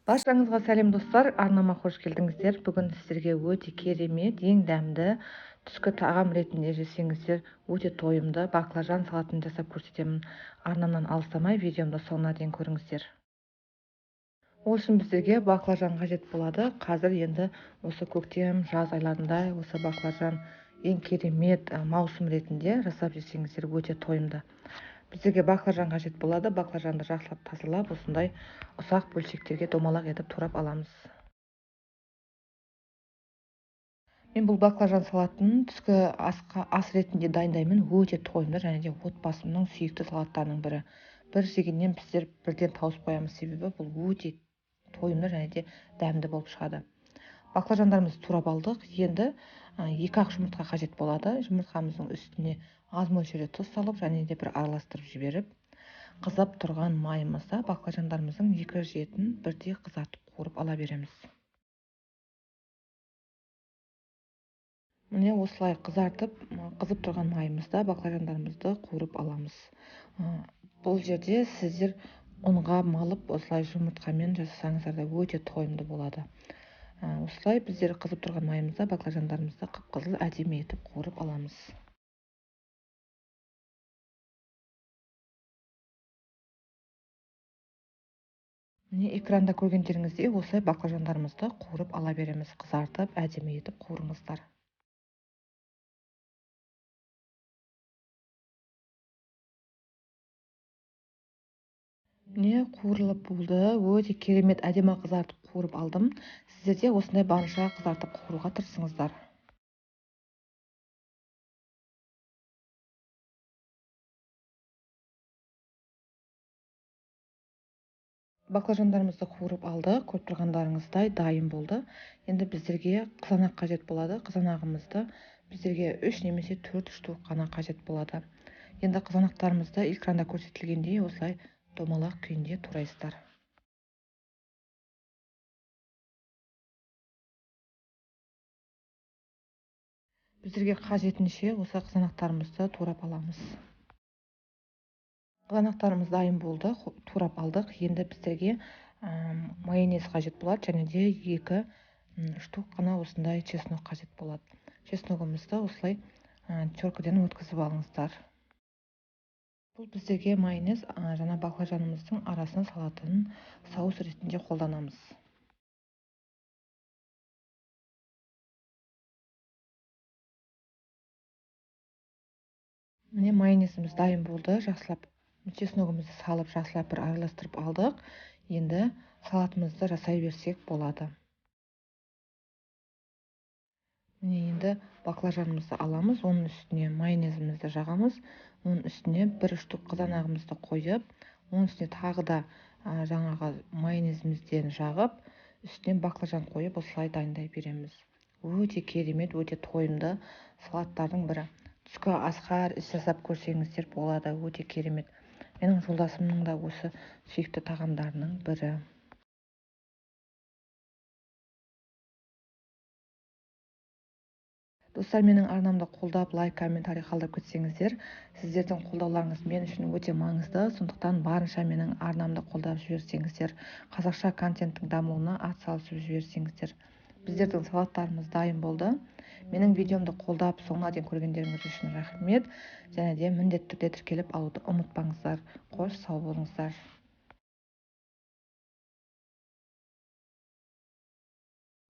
Баршаңызға сәлем достар, арнама қош келдіңіздер. Бүгін сіздерге өте керемет, ең дәмді түскі тағам ретінде жесеңіздер өте тойымды баклажан салатын жасап көрсетемін. Арнамнан алыстамай видеомды соңына дейін көріңіздер. Ол үшін біздерге баклажан қажет болады. Қазір енді осы көктем, жаз айларында осы баклажан ең керемет маусым ретінде жасап жесеңіздер өте тойымды. Біздерге баклажан қажет болады. Баклажанды жақсылап тазалап, осындай ұсақ бөлшектерге домалақ етіп турап аламыз. Мен бұл баклажан салатын түскі асқа ас ретінде дайындаймын. Өте тойымды және де отбасымның сүйікті салаттарының бірі. Бір жегеннен біздер бірден тауысып қоямыз, себебі бұл өте тойымды және де дәмді болып шығады. Баклажандарымызды турап алдық. Енді 2 ақ жұмыртқа қажет болады. Жұмыртқамыздың үстіне аз мөлшерде тұз салып және де бір араластырып жіберіп, қызап тұрған майымызда баклажандарымыздың 2 жетін бірдей қызартып қуырып ала береміз. Міне осылай қызартып, қызып тұрған майымызда баклажандарымызды қуырып аламыз. Бұл жерде сіздер ұнға малып осылай жұмыртқамен жасасаңыздар да өте тойымды болады. Осылай біздер қызып тұрған майымызда баклажандарымызды қып-қызыл әдемі етіп қуырып аламыз. Міне экранда көргендеріңіздей осылай баклажандарымызды қуырып ала береміз. Қызартып әдемі етіп қуырыңыздар. Міне қуырылып болды. Өте керемет әдемі қызартып қуырып алдым. Сіздер де осындай барынша қызартып қуыруға тырысыңыздар. Баклажандарымызды қуырып алдық. Көріп тұрғандарыңыздай дайын болды. Енді біздерге қызанақ қажет болады. Қызанағымызды біздерге 3 немесе 4 штук қана қажет болады. Енді қызанақтарымызды экранда көрсетілгендей осылай домалақ күйінде турайсыздар. Біздерге қажетінше осы қызанақтарымызды турап аламыз. Қызанақтарымыз дайын болды, турап алдық. Енді біздерге майонез қажет болады және де 2 штук қана осындай чеснок қажет болады. Чесногымызды осылай теркіден өткізіп алыңыздар. Бұл біздерге майонез жаңа баклажанымыздың арасына салатын соус ретінде қолданамыз. Міне майонезіміз дайын болды. Жақсылап чесногымызды салып, жақсылап бір араластырып алдық. Енді салатымызды жасай берсек болады. Міне енді баклажанымызды аламыз, оның үстіне майонезімізді жағамыз, оның үстіне 1 штук қызанағымызды қойып, оның үстіне тағы да жаңағы майонезімізден жағып, үстіне баклажан қойып осылай дайындай береміз. Өте керемет, өте тойымды салаттардың бірі. Түскі асқа іс жасап көрсеңіздер болады, өте керемет. Менің жолдасымның да осы сүйікті тағамдарының бірі. Достар, менің арнамды қолдап, лайк, комментарий қалдырып кетсеңіздер, сіздердің қолдауларыңыз мен үшін өте маңызды. Сондықтан барынша менің арнамды қолдап жіберсеңіздер, қазақша контенттің дамуына атсалысып жіберсеңіздер. Біздердің салаттарымыз дайын болды. Менің видеомды қолдап, соңына дейін көргендеріңіз үшін рахмет. Және де міндетті түрде тіркеліп алуды ұмытпаңыздар. Қош, сау болыңыздар.